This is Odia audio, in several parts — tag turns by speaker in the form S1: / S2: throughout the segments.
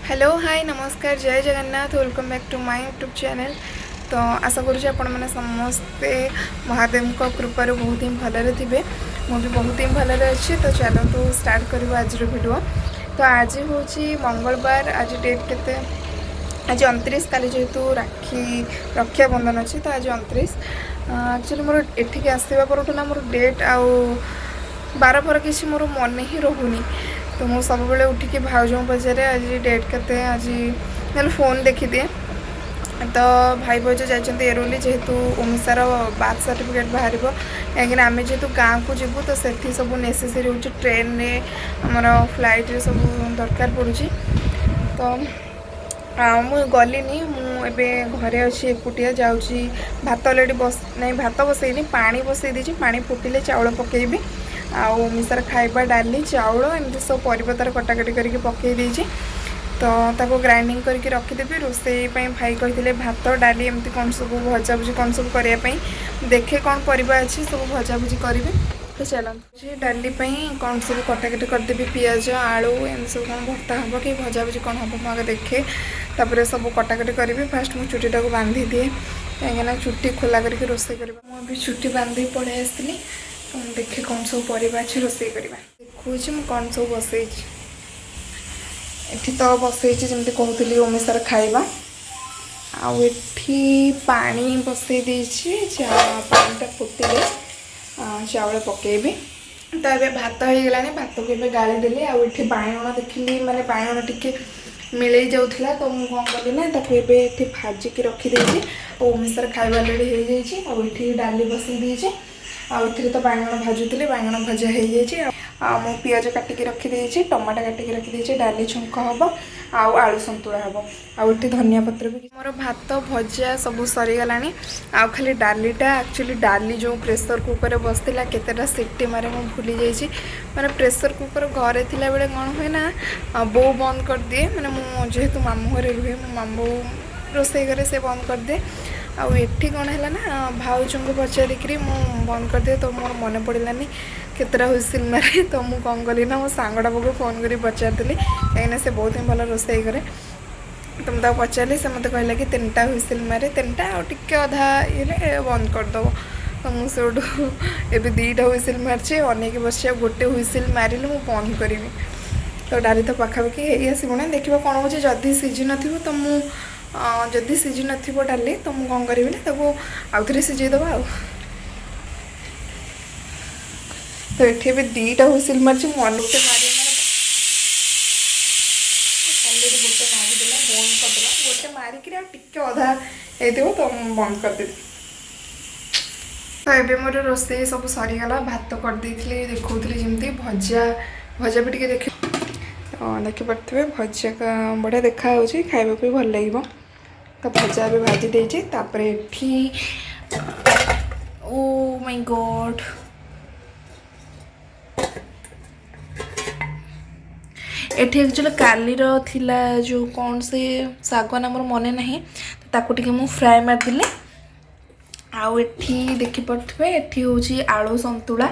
S1: ହ୍ୟାଲୋ, ହାଇ, ନମସ୍କାର, ଜୟ Jagannath. Welcome back to my YouTube channel. ତ ଆଶା କରୁଛି ଆପଣମାନେ ସମସ୍ତେ ମହାଦେବଙ୍କ କୃପାରୁ ବହୁତ ହିଁ ଭଲରେ ଥିବେ। ମୁଁ ବି ବହୁତ ହିଁ ଭଲରେ ଅଛି। ତ ଚାଲନ୍ତୁ, ଷ୍ଟାର୍ଟ କରିବା ଆଜିର ଭିଡ଼ିଓ। ତ ଆଜି ହେଉଛି ମଙ୍ଗଳବାର। ଆଜି ଡେଟ୍ କେତେ? ଆଜି 29। କାଲି ଯେହେତୁ ରକ୍ଷାବନ୍ଧନ ଅଛି, ତ ଆଜି 29। ଆକ୍ଚୁଆଲି ମୋର ଏଠିକି ଆସିବା ପରଠୁ ନା ମୋର ଡେଟ୍ ଆଉ ବାର ଫାର କିଛି ମୋର ମନେ ହିଁ ରହୁନି। ତ ମୁଁ ସବୁବେଳେ ଉଠିକି ଭାଉଜଙ୍କୁ ପଚାରେ, ଆଜି ଡେଟ୍ କେତେ, ଆଜି ନହେଲେ ଫୋନ୍ ଦେଖିଦିଏ। ତ ଭାଇ ଭାଉଜ ଯାଇଛନ୍ତି ଏରୋଲି, ଯେହେତୁ ଓମିଶାର ବାର୍ଥ ସାର୍ଟିଫିକେଟ୍ ବାହାରିବ, କାହିଁକିନା ଆମେ ଯେହେତୁ ଗାଁକୁ ଯିବୁ, ତ ସେଠି ସବୁ ନେସେସରି ହେଉଛି। ଟ୍ରେନରେ, ଆମର ଫ୍ଲାଇଟ୍ରେ ସବୁ ଦରକାର ପଡ଼ୁଛି। ତ ମୁଁ ଗଲିନି, ମୁଁ ଏବେ ଘରେ ଅଛି ଏକୁଟିଆ। ଯାଉଛି, ଭାତ ଅଲରେଡ଼ି ବସ ନାଇଁ, ଭାତ ବସେଇନି, ପାଣି ବସେଇ ଦେଇଛି। ପାଣି ଫୁଟିଲେ ଚାଉଳ ପକେଇବି। ଆଉ ମିଶାର ଖାଇବା ଡାଲି, ଚାଉଳ, ଏମିତି ସବୁ ପରିବା ତାର କଟାକଟି କରିକି ପକେଇ ଦେଇଛି। ତ ତାକୁ ଗ୍ରାଇଣ୍ଡିଙ୍ଗ କରିକି ରଖିଦେବି। ରୋଷେଇ ପାଇଁ ଭାଇ କହିଥିଲେ ଭାତ, ଡାଲି, ଏମିତି କ'ଣ ସବୁ ଭଜାଭୁଜି କ'ଣ ସବୁ କରିବା ପାଇଁ। ଦେଖେ କ'ଣ ପରିବା ଅଛି, ସବୁ ଭଜାଭୁଜି କରିବି। ତ ଚାଲନ୍ତୁ, ଡାଲି ପାଇଁ କ'ଣ ସବୁ କଟାକଟି କରିଦେବି। ପିଆଜ, ଆଳୁ, ଏମିତି ସବୁ କ'ଣ ଭର୍ତ୍ତା ହେବ କି ଭଜାଭୁଜି କ'ଣ ହେବ, ମୁଁ ଆଗେ ଦେଖେ, ତାପରେ ସବୁ କଟାକଟି କରିବି। ଫାଷ୍ଟ ମୁଁ ଚୁଟିଟାକୁ ବାନ୍ଧି ଦିଏ, କାହିଁକିନା ଚୁଟି ଖୋଲା କରିକି ରୋଷେଇ କରିବା। ମୁଁ ଏବେ ଚୁଟି ବାନ୍ଧି ପଳେଇ ଆସିଥିଲି। ତ ମୁଁ ଦେଖେ କ'ଣ ସବୁ ପରିବା ଅଛି, ରୋଷେଇ କରିବା। ଦେଖୁଛି ମୁଁ କ'ଣ ସବୁ ବସେଇଛି। ଏଠି ତ ବସେଇଛି, ଯେମିତି କହୁଥିଲି, ଓମିଶାର ଖାଇବା। ଆଉ ଏଠି ପାଣି ବସେଇ ଦେଇଛି। ପାଣିଟା ଫୁଟିଲେ ଚାଉଳ ପକେଇବି। ତ ଏବେ ଭାତ ହେଇଗଲାଣି, ଭାତକୁ ଏବେ ଗାଳି ଦେଲି। ଆଉ ଏଠି ବାଇଗଣ ଦେଖିଲି, ମାନେ ବାଇଗଣ ଟିକେ ମିଳେଇ ଯାଉଥିଲା। ତ ମୁଁ କ'ଣ କଲି ନା ତାକୁ ଏବେ ଏଠି ଭାଜିକି ରଖିଦେଇଛି। ଆଉ ଓମିଶାର ଖାଇବା ଅଲରେଡ଼ି ହେଇଯାଇଛି। ଆଉ ଏଠି ଡାଲି ବସେଇ ଦେଇଛି। ଆଉ ଏଥିରେ ତ ବାଇଗଣ ଭାଜୁଥିଲି, ବାଇଗଣ ଭଜା ହେଇଯାଇଛି। ଆଉ ମୁଁ ପିଆଜ କାଟିକି ରଖିଦେଇଛି, ଟମାଟୋ କାଟିକି ରଖିଦେଇଛି। ଡାଲି ଛୁଙ୍କ ହେବ ଆଉ ଆଳୁ ସନ୍ତୁଳା ହେବ। ଆଉ ଏଠି ଧନିଆ ପତ୍ର ବି। ମୋର ଭାତ, ଭଜା ସବୁ ସରିଗଲାଣି, ଆଉ ଖାଲି ଡାଲିଟା। ଆକ୍ଚୁଆଲି ଡାଲି ଯେଉଁ ପ୍ରେସର କୁକରରେ ବସିଥିଲା, କେତେଟା ସିଟି ମାରେ ମୁଁ ଭୁଲି ଯାଇଛି। ମାନେ ପ୍ରେସର କୁକର ଘରେ ଥିଲାବେଳେ କ'ଣ ହୁଏ ନା, ବୋଉ ବନ୍ଦ କରିଦିଏ। ମାନେ ମୁଁ ଯେହେତୁ ମାମୁଁ ଘରେ ରୁହେ, ମୋ ମାମୁଁ ରୋଷେଇ ଘରେ ସେ ବନ୍ଦ କରିଦିଏ। ଆଉ ଏଠି କ'ଣ ହେଲା ନା, ଭାଉଜଙ୍କୁ ପଚାରିକିରି ମୁଁ ବନ୍ଦ କରିଦିଏ। ତ ମୋର ମନେ ପଡ଼ିଲାନି କେତେଟା ହୁଇସିଲ୍ ମାରେ। ତ ମୁଁ କ'ଣ କଲି ନା, ମୋ ସାଙ୍ଗଟା ପାଖକୁ ଫୋନ୍ କରି ପଚାରିଥିଲି, କାହିଁକିନା ସେ ବହୁତ ହିଁ ଭଲ ରୋଷେଇ କରେ। ତ ମୁଁ ତାକୁ ପଚାରିଲି, ସେ ମୋତେ କହିଲା କି ତିନିଟା ହୁଇସିଲ୍ ମାରେ, ତିନିଟା ଆଉ ଟିକେ ଅଧା ଇଏରେ ବନ୍ଦ କରିଦେବ। ତ ମୁଁ ସେଇଠୁ ଏବେ ଦୁଇଟା ହୁଇସିଲ୍ ମାରିଛି, ଅନେଇକି ବସିଛି। ଆଉ ଗୋଟେ ହୁଇସିଲ୍ ମାରିଲେ ମୁଁ ବନ୍ଦ କରିବି। ତ ଡାଲି ତ ପାଖାପାଖି ହେଇ ଆସିବଣି, ଦେଖିବା କ'ଣ ହେଉଛି। ଯଦି ସିଝି ନଥିବ ତ ମୁଁ ଯଦି ସିଝି ନଥିବ ଡାଲି, ତ ମୁଁ କ'ଣ କରିବି ନା ତାକୁ ଆଉଥରେ ସିଝେଇ ଦେବା। ଆଉ ତ ଏଠି ଏବେ ଦୁଇଟା ହୁଇସିଲ୍ ମାରିଛି ମୁଁ। ଗୋଟେ ମାରି ଅଲରେଡ଼ି ଗୋଟେ ମାରିଦେଲା, ବନ୍ଦ କରିଦେଲା। ଗୋଟେ ମାରିକିରି ଆଉ ଟିକେ ଅଧା ହେଇଥିବ, ତ ମୁଁ ବନ୍ଦ କରିଦେବି। ତ ଏବେ ମୋର ରୋଷେଇ ସବୁ ସରିଗଲା। ଭାତ କରିଦେଇଥିଲି, ଦେଖାଉଥିଲି ଯେମିତି। ଭଜା ବି ଟିକେ ଦେଖି, ତ ଦେଖିପାରୁଥିବେ, ଭଜା ବଢ଼ିଆ ଦେଖାହେଉଛି, ଖାଇବାକୁ ବି ଭଲ ଲାଗିବ। ତ ଭଜା ଏବେ ଭାଜି ଦେଇଛି। ତାପରେ ଏଠି, ଓ ମାଇ ଗଡ୍, ଏଠି ଆକ୍ଚୁଆଲି କାଲିର ଥିଲା ଯେଉଁ କ'ଣ ସେ ଶାଗ ନା ମୋର ମନେ ନାହିଁ, ତ ତାକୁ ଟିକେ ମୁଁ ଫ୍ରାଏ ମାରିଦେଲି। ଆଉ ଏଠି ଦେଖିପାରୁଥିବେ, ଏଠି ହେଉଛି ଆଳୁ ସନ୍ତୁଳା।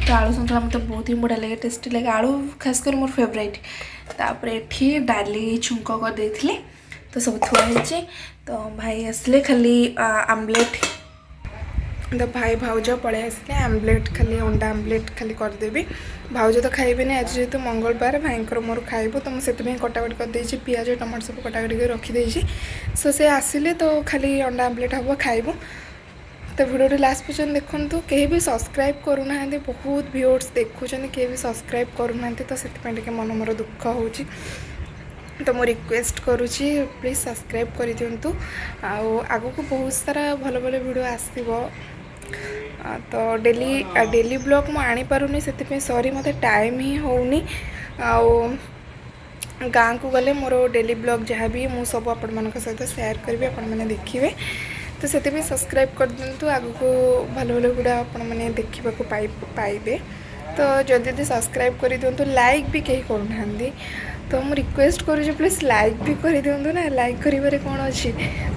S1: ତ ଆଳୁ ସନ୍ତୁଳା ମୋତେ ବହୁତ ହିଁ ବଢ଼ିଆ ଲାଗେ, ଟେଷ୍ଟି ଲାଗେ। ଆଳୁ ଖାସ କରି ମୋର ଫେଭରାଇଟ୍। ତାପରେ ଏଠି ଡାଲି ଛୁଙ୍କ କରିଦେଇଥିଲି, ତ ସବୁ ଥୁଆ ହେଇଛି। ତ ଭାଇ ଆସିଲେ ଖାଲି ଆମ୍ଲେଟ୍, ତ ଭାଇ ଭାଉଜ ପଳେଇ ଆସିଲେ, ଆମ୍ଲେଟ୍ ଖାଲି, ଅଣ୍ଡା ଆମ୍ଲେଟ୍ ଖାଲି କରିଦେବି। ଭାଉଜ ତ ଖାଇବେନି, ଆଜି ଯେହେତୁ ମଙ୍ଗଳବାର, ଭାଇଙ୍କର ମୋର ଖାଇବୁ। ତ ମୁଁ ସେଥିପାଇଁ କଟାକଟି କରିଦେଇଛି, ପିଆଜ, ଟମାଟୋ ସବୁ କଟାକଟି କରି ରଖିଦେଇଛି। ସୋ ସେ ଆସିଲେ ତ ଖାଲି ଅଣ୍ଡା ଆମ୍ଲେଟ୍ ହେବ, ଖାଇବୁ। ତ ଭିଡ଼ିଓଟି ଲାଷ୍ଟ ପର୍ଯ୍ୟନ୍ତ ଦେଖନ୍ତୁ। କେହି ବି ସବସ୍କ୍ରାଇବ୍ କରୁନାହାନ୍ତି, ବହୁତ ଭିଉର୍ସ ଦେଖୁଛନ୍ତି, କେହି ବି ସବସ୍କ୍ରାଇବ୍ କରୁନାହାନ୍ତି। ତ ସେଥିପାଇଁ ଟିକେ ମନ ମୋର ଦୁଃଖ ହେଉଛି। ତ ମୁଁ ରିକ୍ୱେଷ୍ଟ କରୁଛି, ପ୍ଲିଜ୍ ସବସ୍କ୍ରାଇବ୍ କରିଦିଅନ୍ତୁ। ଆଉ ଆଗକୁ ବହୁତ ସାରା ଭଲ ଭଲ ଭିଡ଼ିଓ ଆସିବ। ତ ଡେଲି ଡେଲି ବ୍ଲଗ୍ ମୁଁ ଆଣିପାରୁନି, ସେଥିପାଇଁ ସରି, ମୋତେ ଟାଇମ୍ ହିଁ ହେଉନି। ଆଉ ଗାଁକୁ ଗଲେ ମୋର ଡେଲି ବ୍ଲଗ୍ ଯାହା ବି ମୁଁ ସବୁ ଆପଣମାନଙ୍କ ସହିତ ସେୟାର କରିବି, ଆପଣମାନେ ଦେଖିବେ। ତ ସେଥିପାଇଁ ସବସ୍କ୍ରାଇବ୍ କରିଦିଅନ୍ତୁ। ଆଗକୁ ଭଲ ଭଲ ଭିଡ଼ିଓ ଆପଣମାନେ ଦେଖିବାକୁ ପାଇବେ। ତ ଯଦି ଯଦି ସବସ୍କ୍ରାଇବ୍ କରିଦିଅନ୍ତୁ। ଲାଇକ୍ ବି କେହି କରୁନାହାନ୍ତି, ତ ମୁଁ ରିକ୍ୱେଷ୍ଟ କରୁଛି, ପ୍ଲିଜ୍ ଲାଇକ୍ ବି କରିଦିଅନ୍ତୁ ନା। ଲାଇକ୍ କରିବାରେ କ'ଣ ଅଛି?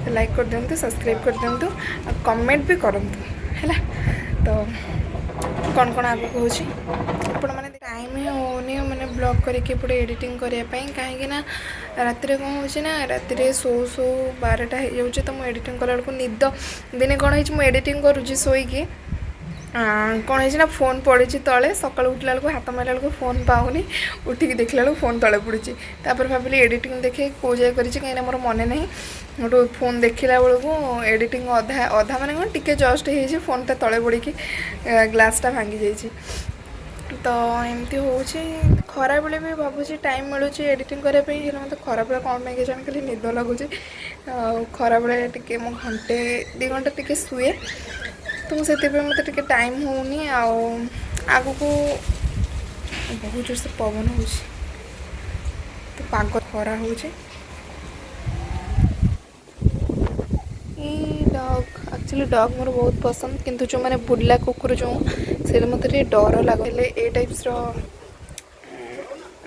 S1: ତ ଲାଇକ୍ କରିଦିଅନ୍ତୁ, ସବସ୍କ୍ରାଇବ୍ କରିଦିଅନ୍ତୁ ଆଉ କମେଣ୍ଟ ବି କରନ୍ତୁ, ହେଲା? ତ କ'ଣ କ'ଣ ଆଗକୁ ହେଉଛି ଆପଣମାନେ। ଟାଇମ୍ ହିଁ ହେଉନି ମାନେ ବ୍ଲଗ୍ କରିକି ଏପଟେ ଏଡ଼ିଟିଂ କରିବା ପାଇଁ, କାହିଁକି ନା ରାତିରେ କ'ଣ ହେଉଛି ନା, ରାତିରେ ଶୋଉ ଶୋଉ 12ଟା ହେଇଯାଉଛି। ତ ମୁଁ ଏଡ଼ିଟିଂ କଲା ବେଳକୁ ନିଦ। ଦିନେ କ'ଣ ହେଇଛି, ମୁଁ ଏଡ଼ିଟିଂ କରୁଛି ଶୋଇକି, କ'ଣ ହେଇଛି ନା ଫୋନ୍ ପଡ଼ିଛି ତଳେ। ସକାଳୁ ଉଠିଲା ବେଳକୁ ହାତ ମାରିଲା ବେଳକୁ ଫୋନ୍ ପାଉନି। ଉଠିକି ଦେଖିଲା ବେଳକୁ ଫୋନ୍ ତଳେ ପଡ଼ିଛି। ତାପରେ ଭାବିଲି ଏଡ଼ିଟିଂ ଦେଖେ କେଉଁ ଯାଏ କରିଛି, କାହିଁକିନା ମୋର ମନେ ନାହିଁ। ଗୋଟେ ଫୋନ୍ ଦେଖିଲା ବେଳକୁ ଏଡ଼ିଟିଂ ଅଧା ଅଧା, ମାନେ କ'ଣ ଟିକେ ଜଷ୍ଟ ହେଇଛି, ଫୋନ୍ଟା ତଳେ ପଡ଼ିକି ଗ୍ଲାସ୍ଟା ଭାଙ୍ଗି ଯାଇଛି। ତ ଏମିତି ହେଉଛି। ଖରାବେଳେ ବି ଭାବୁଛି ଟାଇମ୍ ମିଳୁଛି ଏଡ଼ିଟିଂ କରିବା ପାଇଁ, ହେଲେ ମୋତେ ଖରାବେଳେ କ'ଣ ପାଇଁ କେଜାଣି ଖାଲି ନିଦ ଲାଗୁଛି। ଆଉ ଖରାବେଳେ ଟିକେ ମୁଁ ଘଣ୍ଟେ 2 ଘଣ୍ଟା ଟିକେ ଶୁଏ, ତ ମୁଁ ସେଥିପାଇଁ ମୋତେ ଟିକେ ଟାଇମ୍ ହେଉନି। ଆଉ ଆଗକୁ ବହୁତ ଜୋରସେ ପବନ ହେଉଛି, ତ ପାଗ ଖରା ହେଉଛି। ଏଇ ଡଗ୍, ଆକ୍ଚୁଆଲି ଡଗ୍ ମୋର ବହୁତ ପସନ୍ଦ, କିନ୍ତୁ ଯେଉଁମାନେ ବୁଲା କୁକୁର ଯେଉଁ, ସେଇଟା ମୋତେ ଟିକେ ଡର ଲାଗେ। ହେଲେ ଏ ଟାଇପ୍ସର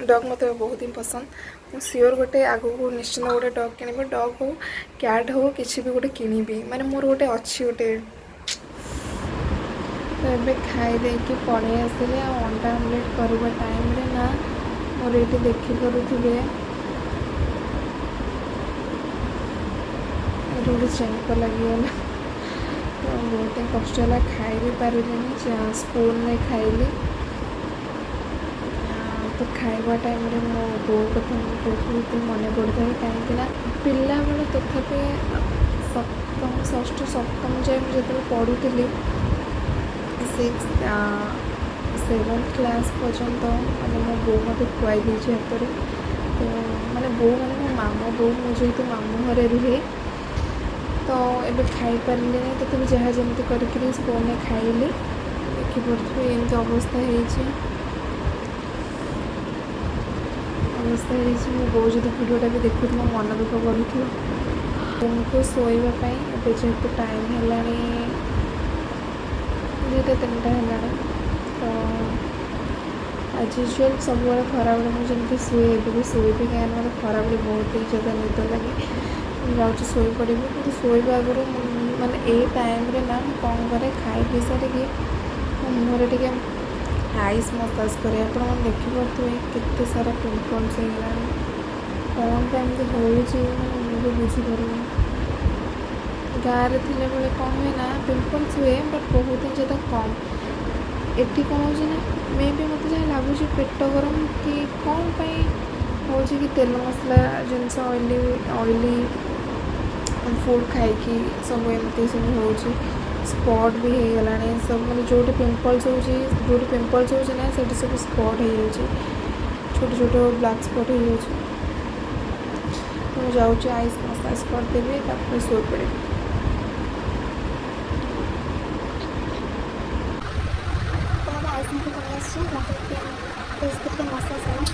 S1: ଡଗ୍ ମୋତେ ବହୁତ ହିଁ ପସନ୍ଦ। ମୁଁ ସିଓର ଗୋଟେ ଆଗକୁ ନିଶ୍ଚିନ୍ତ ଗୋଟେ ଡଗ୍ କିଣିବି। ଡଗ୍ ହଉ, କ୍ୟାଟ୍ ହଉ, କିଛି ବି ଗୋଟେ କିଣିବି। ମାନେ ମୋର ଗୋଟେ ଅଛି ଗୋଟେ। ତ ଏବେ ଖାଇ ଦେଇକି ପଳେଇ ଆସିଲି। ଆଉ ଅଣ୍ଡା ଆମଲେଟ୍ କରିବା ଟାଇମ୍ରେ ନା ମୋର ଏଇଠି ଦେଖିପାରୁଥିବେ, ଏଇଠି ଗୋଟେ ଚେଙ୍କ ଲାଗିଗଲା। ତ ବହୁତ ହିଁ କଷ୍ଟ ହେଲା, ଖାଇ ବି ପାରିଲିନି, ସ୍ପୁନ୍ରେ ଖାଇଲି। ତ ଖାଇବା ଟାଇମ୍ରେ ମୋ ବୋଉ କଥା ମୁଁ ବହୁତ ମନେ ପଡ଼ିଥାଏ, କାହିଁକି ନା ପିଲାବେଳେ ତଥାପି ସପ୍ତମ, ଷଷ୍ଠ ସପ୍ତମ ଯାଏ ମୁଁ ଯେତେବେଳେ ପଢ଼ୁଥିଲି, ସିକ୍ସ ସେଭେନ୍ଥ କ୍ଲାସ୍ ପର୍ଯ୍ୟନ୍ତ, ମାନେ ମୋ ବୋଉ ମୋତେ ଖୁଆଇ ଦେଇଛି ହାତରେ। ତ ମାନେ ବୋଉ ମାନେ ମୋ ମାମୁଁ ବୋଉ, ମୁଁ ଯେହେତୁ ମାମୁଁ ଘରେ ରୁହେ। ତ ଏବେ ଖାଇପାରିଲିନି, ତଥାପି ଯାହା ଯେମିତି କରିକିରି ସ୍ପୁନ୍ରେ ଖାଇଲି। ଦେଖିପାରୁଥିବେ ଏମିତି ଅବସ୍ଥା ହେଇଛି, ଅବସ୍ଥା ହେଇଛି। ମୋ ବୋଉ ଯଦି ଭିଡ଼ିଓଟା ବି ଦେଖୁଥିବ, ମନ ଦୁଃଖ କରୁଥିବ। ବୋଉଙ୍କୁ ଶୋଇବା ପାଇଁ ଏବେ ଯେହେତୁ ଟାଇମ୍ ହେଲାଣି, 2ଟା 3ଟା ହେଲାଣି, ତ ଆଜ୍ ୟୁଜୁଆଲ୍ ସବୁବେଳେ ଖରାବେଳେ ମୁଁ ଯେମିତି ଶୁଏ, ଏବେ ବି ଶୋଇବି, କାହିଁକିନା ମୋତେ ଖରାବେଳେ ବହୁତ ହି ଜ୍ୟାଦା ନିଦ ଲାଗେ। ମୁଁ ଯାଉଛି ଶୋଇପଡ଼ିବି। କିନ୍ତୁ ଶୋଇବା ଆଗରୁ ମୁଁ ମାନେ ଏଇ ଟାଇମ୍ରେ ନା ମୁଁ କ'ଣ କରେ, ଖାଇ ପିଇ ସାରିକି ମୋ ମୁହଁରେ ଟିକେ ଆଇସ୍ ମସାଜ କରେ। ଆପଣମାନେ ଦେଖିପାରୁଥିବେ କେତେ ସାରା ପିମ୍ପଲ୍ସ ହେଇଗଲାଣି। କ'ଣ ପାଇଁ ଏମିତି ହେଉଛି, ମାନେ ମୁଁ ବି ବୁଝିପାରୁନି। ଗାଁରେ ଥିଲାବେଳେ କ'ଣ ହୁଏ ନା, ପିମ୍ପଲ୍ସ ହୁଏ ବଟ୍ ବହୁତ ହିଁ ଜ୍ୟାଦା କମ୍। ଏଠି କ'ଣ ହେଉଛି ନା, ମେ ବି ମୋତେ ଯାହା ଲାଗୁଛି ପେଟ ଗରମ କି କ'ଣ ପାଇଁ ହେଉଛି କି ତେଲ ମସଲା ଜିନିଷ, ଅଏଲି ଅଏଲି ଫୁଡ଼୍ ଖାଇକି ସବୁ ଏମିତି ସବୁ ହେଉଛି। ସ୍ପଟ୍ ବି ହେଇଗଲାଣି ସବୁ। ମାନେ ଯେଉଁଠି ପିମ୍ପଲ୍ସ ହେଉଛି, ଯେଉଁଠି ପିମ୍ପଲ୍ସ ହେଉଛି ନା, ସେଇଠି ସବୁ ସ୍ପଟ୍ ହେଇଯାଉଛି, ଛୋଟ ଛୋଟ ବ୍ଲାକ୍ ସ୍ପଟ୍ ହେଇଯାଉଛି। ତ ମୁଁ ଯାଉଛି ଆଇସ୍ ମସାଜ କରିଦେବି, ତାପରେ ଶୋଇପଡ଼ିବି।
S2: ତ ଏବେ ଆଇସ୍ ନେଇକି ପଳେଇ ଆସିଛି। ମୋତେ ଟିକେ ଫେସ୍ ଟିକେ ମସାଜ ହେଲା।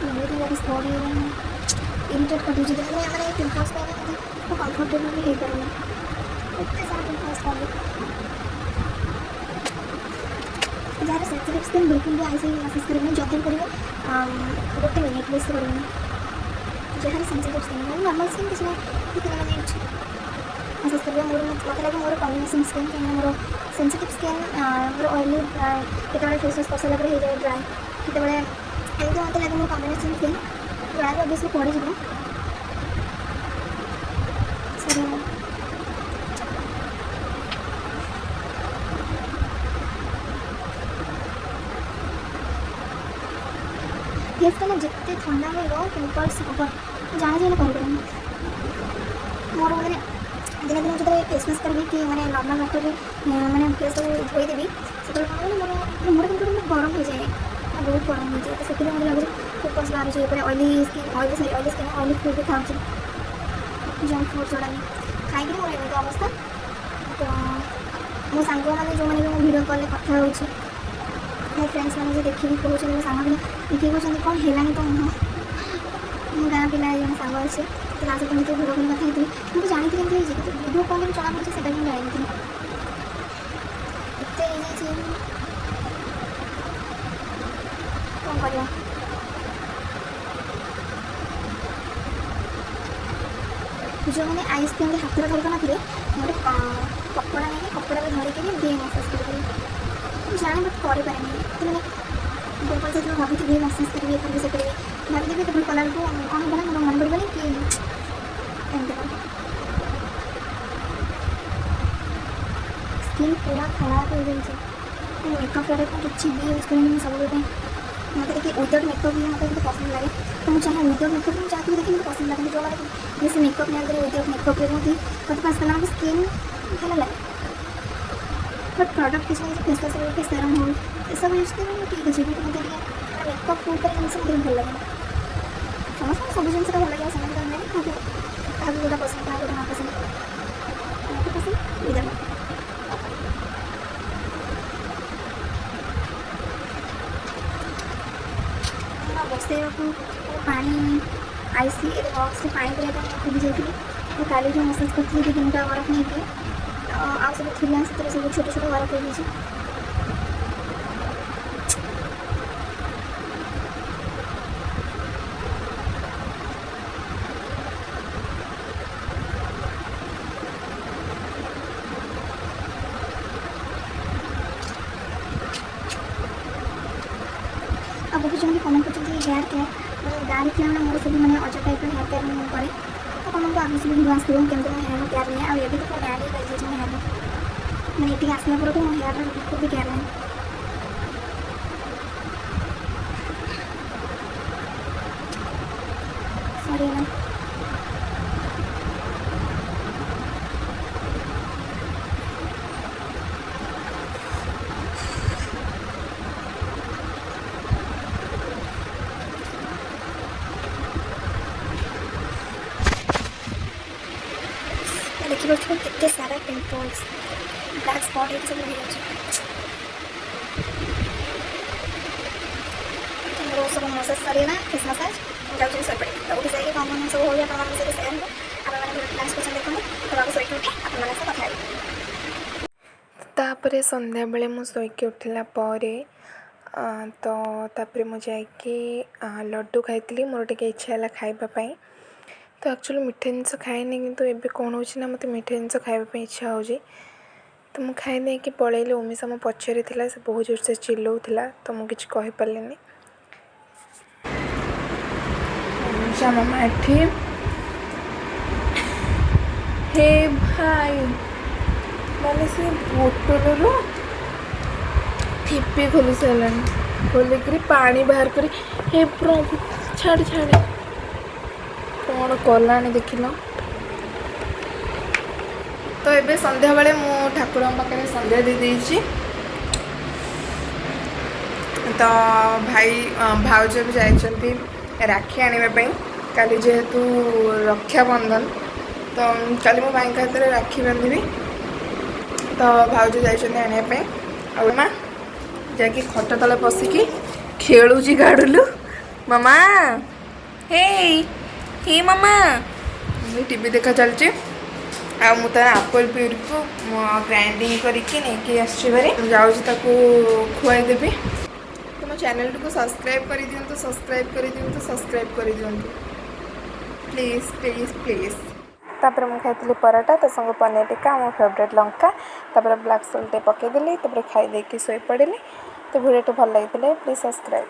S2: ବହୁତ ହି ସ୍ପଟ୍ ହେଇଗଲାଣି, ଇରିଟେଟ୍ କରିଦେଉଛି। ମାନେ ମାନେ ଏଇ ପିମ୍ପଲ୍ସ ପାଇଁ ନା ମୋତେ ମୁଁ କମ୍ଫର୍ଟେବଲ୍ ବି ହେଇପାରୁନି। ଏତେ ସାରା ପିମ୍ପଲ୍ସ କଲି। ଯାହାର ସେନ୍ସିଟିଭ୍ ସ୍କିନ୍, ବିଲକୁଲ ବି ଆଇସ୍ ମସାଜ କରିବେନି। ଯଦି ବି କରିବେ, ଗୋଟେ ମିନିଟ୍, ବେଶୀ କରିବେନି। ଯାହାର ସେନ୍ସିଟିଭ୍ ସ୍କିନ୍, ମାନେ ନର୍ମାଲ୍ ସ୍କିନ୍ କିଛି ନାହିଁ, 2-3 ମିନିଟ୍ ମସାଜ କରିବେ। ମୋର ମୋତେ ଲାଗେ ମୋର କମ୍ବିନେସନ୍ ସ୍କିନ୍, କାହିଁକିନା ମୋର ସେନ୍ସିଟିଭ୍ ସ୍କିନ୍, ମୋର ଅଏଲି, କେତେବେଳେ ଫେସ୍ ୱାଶ୍ କରିସାରିଲା ପରେ ହେଇଯାଏ ଡ୍ରାଏ, କେତେବେଳେ ଏମିତି। ମୋତେ ଲାଗେ ମୋର କମ୍ବିନେସନ୍ ସ୍କିନ୍। ଜଣା ବି ଅବଶ୍ୟ ପଡ଼ିଯିବ ସରିଗଲା। ଫେସ୍ଟା ନା ଯେତେ ଥଣ୍ଡା ରହିବ, ପିମ୍ପଲ୍ସ ହେବନି। ମୁଁ ଜାଣିଛି, ହେଲେ କରିପାରିନି। ମୋର ମାନେ ଦିନେ ଦିନେ ଯେତେବେଳେ ଫେସ୍ ୱାଶ୍ କରିବି କି ମାନେ ନର୍ମାଲ୍ ୱାଟର୍ରେ ମାନେ ଫେସ୍ଟାକୁ ଧୋଇଦେବି, ସେତେବେଳେ କ'ଣ ହେବ ନା, ମୋର ମୋର କିନ୍ତୁ ଗୋଟେ ଗରମ ହେଇଯାଏ, ମାନେ ବହୁତ ଗରମ ହେଇଯାଏ। ତ ସେଥିପାଇଁ ମୋତେ ଲାଗୁଛି ପିମ୍ପଲ୍ସ ବାହାରୁଛି। ଏପଟେ ଅଏଲି ସ୍କିନ୍, ଅଏଲି, ସରି, ଅଏଲି ସ୍କିନ୍, ଅଏଲି ଫୁଡ଼୍ ବି ଖାଉଛି, ଜଙ୍କ ଫୁଡ଼୍ ଯୋଉଟା ବି ଖାଇକିରି ମୋର ଏମିତି ଅବସ୍ଥା। ତ ମୋ ସାଙ୍ଗମାନେ ଯେଉଁମାନେ ବି ମୁଁ ଭିଡ଼ିଓ କଲ୍ରେ କଥା ହେଉଛି, ମୋ ଫ୍ରେଣ୍ଡସ୍ ମାନେ ଯେ ଦେଖିକି କହୁଛନ୍ତି, ମୋ ସାଙ୍ଗମାନେ ଦେଖିକି କହୁଛନ୍ତି, କ'ଣ ହେଲାଣି ତୋ ମୁହଁ? ମୋ ଗାଁ ପିଲା ଜଣେ ସାଙ୍ଗ ଅଛି, ତ ତା ସହିତ ମୁଁ ଯେତେବେଳେ ଭିଡ଼ିଓ କଲ୍ କଥା ହେଇଥିଲି, ମୁଁ ତ ଜାଣିଥିଲି ଏମିତି ହେଇଛି, କିନ୍ତୁ ଭିଡ଼ିଓ କଲ୍ରେ ବି ଜଣାପଡ଼ୁଛି ସେଇଟା ବି ମୁଁ ଜାଣିନଥିଲି। ଏତେ ହେଇଯାଇଛି, କ'ଣ କରିବା? ଯେଉଁମାନେ ଆଇସ୍ ଦିଅନ୍ତି ହାତରେ ଧରିପାରୁନଥିବେ, ଗୋଟେ କପଡ଼ା ନେଇକି କପଡ଼ାରେ ଧରିକି ବି ମସାଜ କରିପାରିବେ। ମୁଁ ଜାଣେ, ବଟ୍ କରିପାରେନି। ମାନେ ପିମ୍ପଲ୍ସ ହେଇଥିବ, ଭାବୁଥିବି ମସାଜ କରିବି, ଏ କରିବି, ସେ କରିବି ଭାବିଦେବି, ତାପରେ କଲାବେଳକୁ କ'ଣ ହେବ ନା ମୋର ମନେ ପଡ଼ିବନି କି ଏମିତି ହେବ। ସ୍କିନ୍ ପୁରା ଖରାପ ହେଇଯାଇଛି। ମୁଁ ମେକଅପ୍ ପ୍ରଡ଼କ୍ଟ କିଛି ବି ୟୁଜ୍ କରେନି। ମୁଁ ସବୁବେଳେ ପାଇଁ ମୋତେ ଟିକେ ୱିଦାଉଟ୍ ମେକଅପ୍ ହିଁ ମୋତେ ଟିକେ ପସନ୍ଦ ଲାଗେ। ତ ମୁଁ ଚାହେଁ ୱିଦାଉଟ୍ ମେକଅପ୍, ମୁଁ ଯାହାକୁ ବି ଦେଖି ମୋତେ ପସନ୍ଦ ଲାଗନ୍ତି ଯେଉଁମାନେ ବେଶୀ ମେକଅପ୍ ନିଅନ୍ତିନି, ୱିଦାଉଟ୍ ମେକଅପ୍ରେ ରୁହନ୍ତି। ମୋତେ ଫାଷ୍ଟ ସେମାନଙ୍କ ସ୍କିନ୍ ଭଲ ଲାଗେ। ବଟ୍ ପ୍ରଡ଼କ୍ଟ କିଛି ନା କିଛି, ଫେସ୍ ୱାଶ୍ ହଉ କି ସେରମ୍ ହଉ, ଏସବୁ ୟୁଜ୍ କଲେ ମୁଁ ଠିକ୍ ଅଛି। ବଟ୍ ମୋତେ ଟିକେ ମେକଅପ୍ ଉପରେ ଜିନିଷ ମୋତେ ଭଲ ଲାଗେନି। ସମସ୍ତଙ୍କୁ ସବୁ ଜିନିଷଟା ଭଲ ଲାଗିବ ସେମିତି ତ ନୁହେଁ। କାହାକୁ କାହାକୁ ଯେଉଁଟା ପସନ୍ଦ, କାହାକୁ ଯେଉଁଟା ନ ପସନ୍ଦ। ମୋତେ ପସନ୍ଦ ୱିଦାଉଟ୍। ବସେଇବାକୁ ପାଣି ଆଇସି ବକ୍ସରେ ପାଣି ପୁରାଇବା ପାଇଁ ମୁଁ ଭୁଲି ଯାଇଥିଲି। ତ କାଲି ଯେଉଁ ମସାଜ କରିଥିଲି ଦୁଇ ତିନିଟା ବରଫ ନେଇକି, ଆଉ ସବୁ ଥିଲା, ସେଥିରେ ସବୁ ଛୋଟ ଛୋଟ ବରଫ ହେଇଯାଇଛି। ଆଉ ବହୁତ ଜଣ ବି କମେଣ୍ଟ କରୁଛନ୍ତି ହେୟାର କେୟାର। ମୁଁ ଗାଁରେ ଥିଲାବେଳେ ମୋର ସବୁ ମାନେ ଅଜା ଟାଇପ୍ର ହେୟାର କେୟାର ମୁଁ କରେ। ତ ଆପଣଙ୍କୁ ଆଗକୁ ସବୁ ଭିଡ଼ିଓ ଆସିବ ମୁଁ କେମିତି ମୋ ହେୟାର କେୟାର ନିଏ। ଆଉ ଏବେ ତ ପୁରା ବ୍ୟାଡ୍ ହେଇଯାଇଛି ମୋ ହେୟାର। ମାନେ ଏଠିକି ଆସିଲା ପରଠୁ ମୋ ହେୟାରର ବିଲକୁଲ ବି କେୟାର ନାହିଁ। ସରିଗଲା। ଦେଖିପାରୁଥିବେ କେତେ ସାରା ପିମ୍ପଲ୍ସ, ବ୍ଲାକ୍ ସ୍ପଟ୍ ହେଇକି ସବୁ ରହିଯାଉଛି। ମୋର ସବୁ ମସାଜ ସରିଗଲା, ଫେସ୍ ମସାଜ। ମୁଁ ଯାଉଛି ଶୋଇପଡ଼ିବି। ତ ଉଠି ସାରିକି କ'ଣ କ'ଣ ସବୁ ହେଉଛି ଆପଣମାନଙ୍କ ସହିତ ସେୟାର ହେବ। ଆପଣମାନେ ଭିଡ଼ିଓ ଲାଷ୍ଟ ପର୍ଯ୍ୟନ୍ତ ଦେଖନ୍ତୁ। ତ ବାବୁ ଶୋଇକି ଉଠେ, ଆପଣମାନଙ୍କ ସହ କଥା ହେବି।
S1: ତାପରେ ସନ୍ଧ୍ୟାବେଳେ ମୁଁ ଶୋଇକି ଉଠିଲା ପରେ, ତ ତାପରେ ମୁଁ ଯାଇକି ଲଡ଼ୁ ଖାଇଥିଲି। ମୋର ଟିକେ ଇଚ୍ଛା ହେଲା ଖାଇବା ପାଇଁ। ତ ଆକ୍ଚୁଆଲି ମିଠା ଜିନିଷ ଖାଏନି, କିନ୍ତୁ ଏବେ କ'ଣ ହେଉଛି ନା ମୋତେ ମିଠା ଜିନିଷ ଖାଇବା ପାଇଁ ଇଚ୍ଛା ହେଉଛି। ତ ମୁଁ ଖାଇ ଦେଇକି ପଳେଇଲି। ଉମିଶା ମୋ ପଛରେ ଥିଲା, ସେ ବହୁତ ଜୋରସେ ଚିଲଉଥିଲା, ତ ମୁଁ କିଛି କହିପାରିଲିନି। ଉମିଶା ମାମା ଏଠି, ହେ ଭାଇ, ମାନେ ସେ ବୋଟଲରୁ ଠିପି ଖୋଲି ସାରିଲାଣି, ଖୋଲିକିରି ପାଣି ବାହାର କରି, ହେ ପ୍ରଭୁ, ଛାଡ଼ ଛାଡ଼, କ'ଣ କଲାଣି ଦେଖିଲ। ତ ଏବେ ସନ୍ଧ୍ୟାବେଳେ ମୁଁ ଠାକୁରଙ୍କ ପାଖରେ ସନ୍ଧ୍ୟା ଦେଇ ଦେଇଛି। ତ ଭାଇ ଭାଉଜ ବି ଯାଇଛନ୍ତି ରାକ୍ଷୀ ଆଣିବା ପାଇଁ। କାଲି ଯେହେତୁ ରକ୍ଷାବନ୍ଧନ, ତ କାଲି ମୋ ଭାଇଙ୍କ ହାତରେ ରାକ୍ଷୀ ବାନ୍ଧିବି। ତ ଭାଉଜ ଯାଇଛନ୍ତି ଆଣିବା ପାଇଁ। ଆଉ ମା ଯାଇକି ଖଟ ତଳେ ପଶିକି ଖେଳୁଛି ଗାଡ଼ୁଲୁ। ମାମା, ହେ ହେ ମାମା, ଟିଭି ଦେଖା ଚାଲିଛି। ଆଉ ମୁଁ ତାର ଆପଲ୍ ପ୍ୟୁରିକୁ ଗ୍ରାଇଣ୍ଡିଙ୍ଗ କରିକି ନେଇକି ଆସିଛି ଭାରି। ମୁଁ ଯାଉଛି ତାକୁ ଖୁଆଇଦେବି। ତ ମୋ ଚ୍ୟାନେଲଟିକୁ ସବସ୍କ୍ରାଇବ୍ କରିଦିଅନ୍ତୁ, ସବସ୍କ୍ରାଇବ୍ କରିଦିଅନ୍ତୁ, ସବସ୍କ୍ରାଇବ୍ କରିଦିଅନ୍ତୁ, ପ୍ଲିଜ୍ ପ୍ଲିଜ୍ ପ୍ଲିଜ୍। ତାପରେ ମୁଁ ଖାଇଥିଲି ପରଟା, ତା ସାଙ୍ଗକୁ ପନିର ଟିକ୍କା, ମୋ ଫେଭରେଟ୍ ଲଙ୍କା, ତାପରେ ବ୍ଲାକ୍ ସଲ୍ଟ ଟିକେ ପକାଇଦେଲି। ତାପରେ ଖାଇ ଦେଇକି ଶୋଇପଡ଼ିଲି। ତ ଭିଡ଼ିଓଟି ଭଲ ଲାଗିଥିଲେ ପ୍ଲିଜ୍ ସବସ୍କ୍ରାଇବ୍।